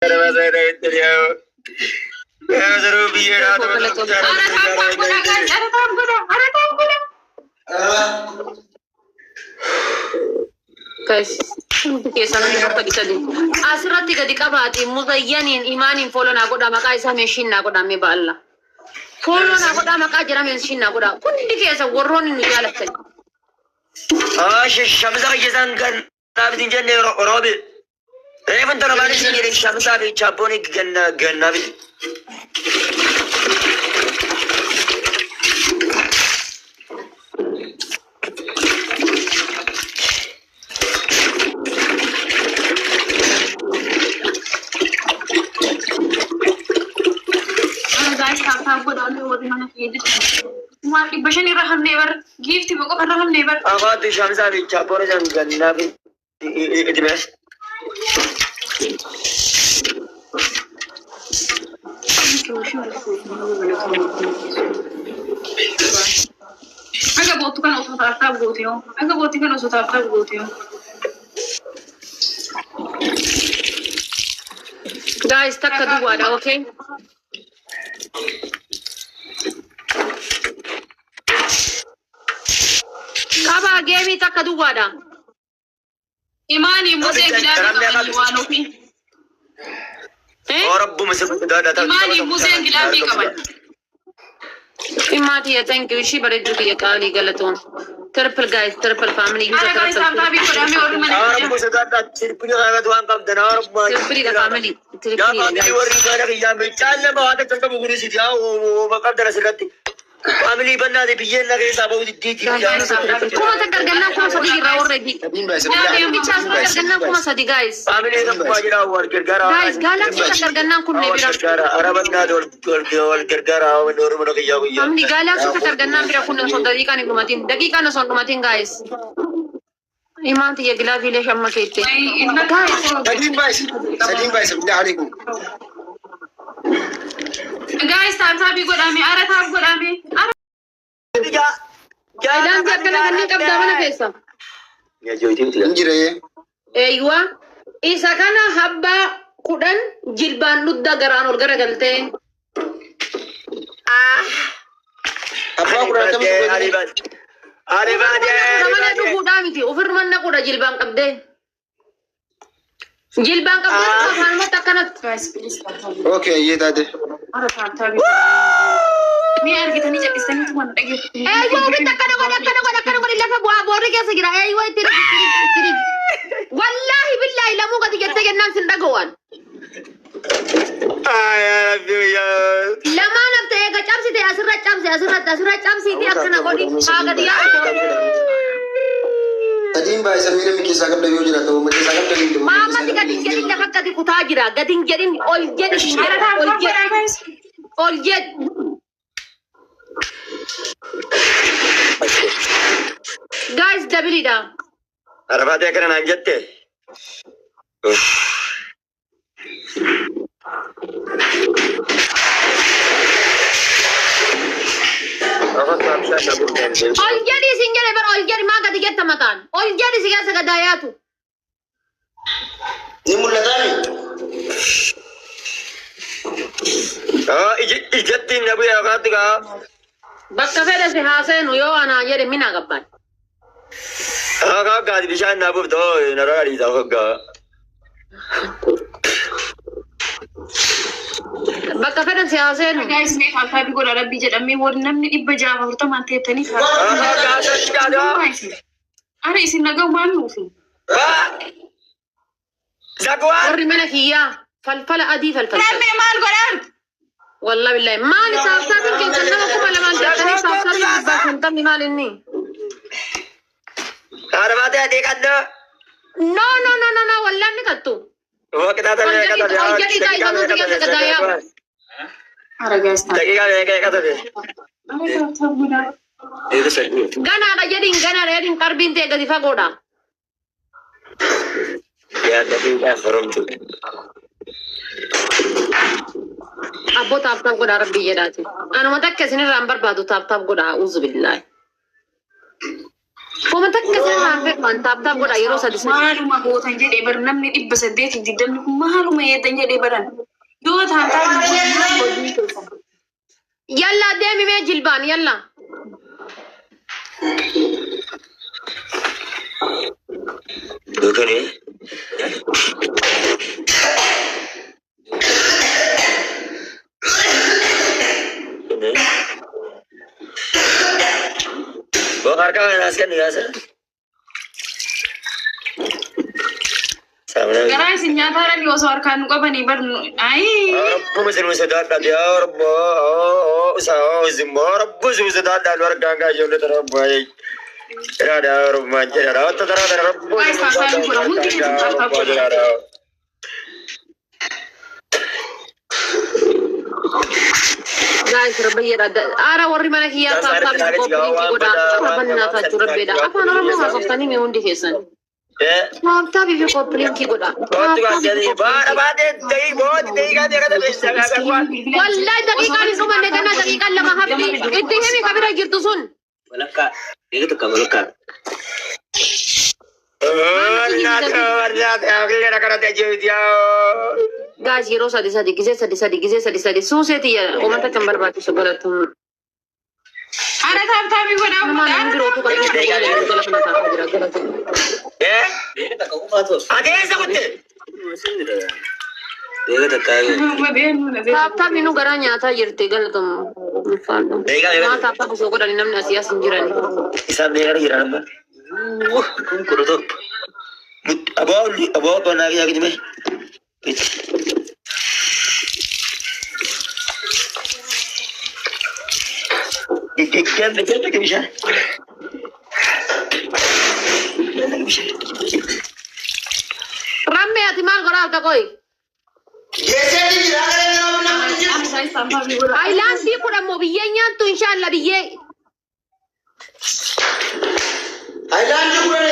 Ara tap tap godhaa guys. Ara tap godhaa. Ara tap godhaa. Guys, hundi keessan bakka sadi. Asirratti gadi qabaati muzayyaniin imaaniin follow naa godhaa, maqaa isaa mention naa godhaa mee ba'alla. Follow naa godhaa, maqaa jira mention naa godhaa. Hundi keessa warroonni nu jaalatan. Shamisa kiyyasan gannaaf hin jenne roobi. Reefun tana maal isin jedhe shamisaa fi chaappoon gannaaf. Ara guys, tap tap godhaa mee warri mana kiyya jirtan. Waan 500 irra hafnee bar. Giiftii qofa irra hafnee bar. Afaatu shamisaa fi chaappoon isan gannaaf idime. Aga bootu kana osoo tap tap goote yoo. Aga bootti kana osoo tap tap goote yoo. Guys, takka duwwaadha, okay? Qabaa geemii takka duwwaadha. Imaanii museen gilaabii qabanii waan ofii. Eh? Rabbuma si guddaadha. Imaanii museen gilaabii qaban. Imaatiya, thank you. Ishii bareedduu kiyya qaalii galatoon. Triple guys, triple family. Use Ara guys, triple. tap tapii godhamee warri mana kiyya. Rabbuma sodaadha. Sirpini kanarratti waan qabdan. Rabbuma. Triple dha family. Yaa Triple dha faamilii guys. warri mana kiyyaa bilchaan nama waan takka qabu kunis yaa qabdan asirratti. Faamilii bannaate biyyeen na keessaa bahu diddiiti. Guys, tap tapii 1000 argannaa 3000 irraa already. Sadiin baay'isa billah. Bichaa asirratti argannaa 3000 guys. Faamilii tokkummaa jira wal gargaara. Guys, galaxy takka argannaan kunneen Wal bira. gargaara. Arabannaate wal gargaara. Oromoo kiyyaa guyyaa. Family, galaxy takka argannaan bira kunneen osoo daqiiqaan hin dhumatin. Daqiiqaan osoo hin dhumatin guys. Imaan tiyya gilaafiilee shamma keette. Guys, Sadiin baay'isa. Sadiin baay'isa billah alaikum. Guys, tap tapii godhamee. Ara tap godhamee. Ara Ayilaandii akkana kanneen qabdaa mana keessa. Hin jire. Eeywa. Isa kana habbaa 10 jilbaan dhudda garaan ol garagaltee. Abbaa 10 akkamitti godhe? Ofirra mana dhuguudhaa miti. Ofirra naquudha jilbaan qabdee. Jilbaan qabdee afaanumatti akkanatti. Guys, please tap tap. Okay, iyyee taate. Ara tap tapii. Mee argitanii cal'istaniitu waan dhageeffatanii. Eeywa, ofitti akkana godhe, akkana godhe, akkana godhe, lafa bu'aa boorri keessa jira. Eeywa, itti dhigi, itti dhigi, itti dhigi. Wallaahi billaahi lamuu gadi jettee jennaan sin dhaga'uwan. Lamaan hafte eega cabsite asirra cabse, asirratti asirra cabsiiti akkana godhi haa gadi yaa'u. Sadiin baay'isa mee namni keessaa qabda yoo jiraate uummata keessaa qabda ni jiru. Maamatti gadi hin jedhin, lafa gadi kutaa jira. Gadi hin jedhin, ol jedhi sin Ara jedha tap ol tap jedhi godhaa guys. ol jedhi. Guys, dabiliidha. Arafaatee akkana naan jette. Ol jedhi sin jedhe bar, ol jedhi, maa gadi jetta mataan. Ol jedhi si keessa gadaa yaatu. Ni mul'ataani? Ijatti na bu'ee akaatti kaa. Bakka fedhe si haaseenu yoo anaa jedhe mina gabbaan. Haa gaadi bishaan naa buufta hoo narraa dhiisaa hoggaa. Bakka fedhe si haaseenu. Guys, mee tap tapii godhaa rabbii jedhamee warri namni 640 teettanii tap tapii. Ara isin nagaa waan nuufi. Zakwaan. Warri mana kiyyaa falfala adii falfaltan. Rammee maal godhaan? Wallahi billahi maali saafsaatiin keessan nama 2000 teettanii saafsaatiin 150 maal inni? Arafaatee adii qannaa. No, no, no, no, no, wallaan ni kattu. Waqtaa Ol jedhi, ol jedhi, taa'ii sanuu si keessa gadaa yaa'u. Ara guys, tap. Daqiiqaa meeqa qababe? Ara tap tap godhaa. Ganaadha jedhin, ganaadha jedhin, qarbiin ta'e gadi fagoodha. Yaa daqiiqaa horomtu. Abboo tap tap godhaa rabbii jedhaati. Anuma takka isinirraa hin barbaadu, tap tap godhaa uzu billaahi. Homa takka sirraan fedhan tap tap godha yeroo sadi sadi. Maaluma gootan jedhee bar namni 820 kun maaluma eetan jedhee baran. Yoo tap tap Yalla deemi mee jilbaan yalla. Doktoree. Boo harka kana as kennu yaasa. Saamna. Garaa isin nyaataa dhalli osoo harkaan nu qabanii bar ayii. Rabbuma isin sodaadhaa yaa Rabbo isaa isin Rabbo isin sodaadhaa nu argaan gaa ijoollee tana Rabbo ayee. Jedhaadha yaa Rabbo maan jedhaadha wanta tana tana Rabbo Guys, isin tap tap godha. Hundi keessan tap tap godha. jedhaadha. Guys, rabbayyeedha. Ara warri mana kiyyaa tap tap copy link godha. Rabbannaataachuu rabbeedha. Afaan Oromoo haasoftanii mee hundi keessan. Tap tap fi copy link godha. Kootu kaasanii baara baatee ta'ii booti ta'ii kaatee kata beeksisaa kaasa waan. Wallahi daqiiqaan hin dhumanne ganaa daqiiqaan lama hafti. Itti himi kabira jirtu sun. Walakkaa. Eega tokko walakkaa. Guys, yeroo sadi sadi gisee sadi sadi gisee sadi sadi suuseeti uummata kan barbaachisu galatuun. Ara tap tap godha. Nama namni birootu kan jala kana taa'aa jira galatuun. Eega takka qofaatu. Adeemsa kutte. Eega takka. Tap tap nu garaa nyaataa jirti galatuun. Eega Maa tap tap osoo godhani namni asii as hin jirani. Isaan meeqa jira amma? Kun 17. Aboo aboo qonnaa kiyyaa gidime. Jembe jembe ke bishaan. Rammee ati maal godhaa alta qoyi? Geesseetti jira gara yeroo namni jiru. Haayilaandii kun ammoo biyyee nyaattu inshaalla biyyee. Haayilaandii kudhan